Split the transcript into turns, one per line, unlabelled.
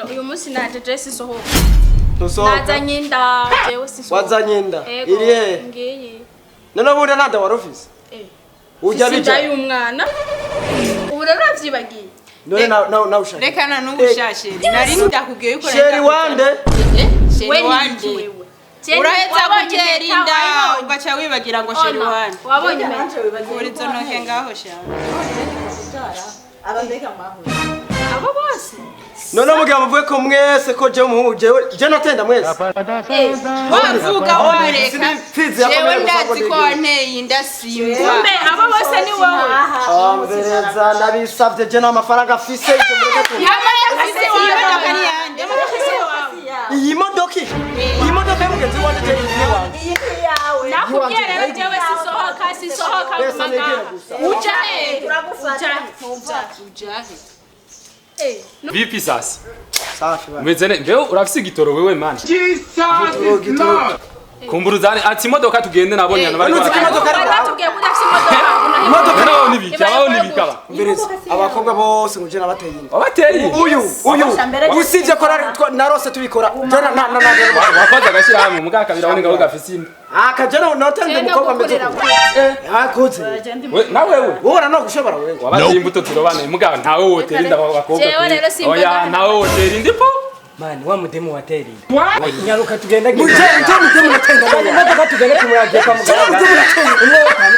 Uyu munsi naje, je sisohoka.
Ntusohoka?
Nazanye inda, jewe sisohoka.
Wazanye inda?
Ego.
Iri hehe?
Ngiyi.
None ubundi nta nda wari ufise?
Eh.
Ujya
Mfise inda
bija
y'umwana. Ubu rero uravyibagiye?
None nawe ushaka
Rekana n'ubu sha chéri, nari ndakubwiye yuko
Chéri wande?
Chéri
We
wanje.
ni wewe. Je,
Uraheza
wabonye
gutera
impeta,
inda
wayibonye?
ugaca wibagira ngo chéri
Ona,
wanje.
wabonye impeta?
Kura izo ntoke ngaho sha.
Abambega mahoro.
Abo bose.
None mugira muvuge ko mwese ko jewe umuhungu, jewe je natenda mwese?
Wavuga wareka.
Simfizi yakomeye
Jewe
gusa ngo
ndazi ko
ndigire.
wanteye inda, simba.
Kumbe abo bose ni wowe.
Ambereza, nabisavye, je nta mafaranga afise, ivyo mureke tu.
Ufise imodoka ni yande?
Iyi modoka y'umugenzi wanje, je ni wanje.
Iyi ni iyawe.
Nakubwiye rero, jewe sisohoka, sisohoka.
Besa
Guma
negera
ngaha.
gusa.
Uja he?
Turagufata.
Uja he?
Ujahe?
Eh.
Vipi sasa?
Safi bana.
Umeze ne? Mbeho urafise igitoro wewe man?
Gitoro, gitoro.
Kumburuzane ati imodoka tugende, nabonye abantu bari
None uzi ko
barakora.
imodoka ari
Bari
wawe?
batubwiye ko udafise imodoka.
Imodoka
Noneho nibiki? Abaho nibikaba.
Umviriza, abakobwa bose ngo je nabateye inda.
Wabateye?
Uyu usibye ko narose tubikora, je na
Wakoze agashyirahamwe mugaka kabiri ngaho gafise inda.
Aka je notende umukobwa ameze
Gukorera.
uko akuze.
We na wewe.
Wowe no gushobora wewe.
Wabateye imbuto turobane mugabo ntawe wotera inda abakobwa.
Jewe rero simbona.
Oya, ntawe wotera inda po.
Mani, wa mudemu watera inda, nyaruka tugenda.
Muje muje muje, munatenda.
Imodoka tugende, tumuragiye kwa muganga.
Muje munatenda.
Umwe wo kwa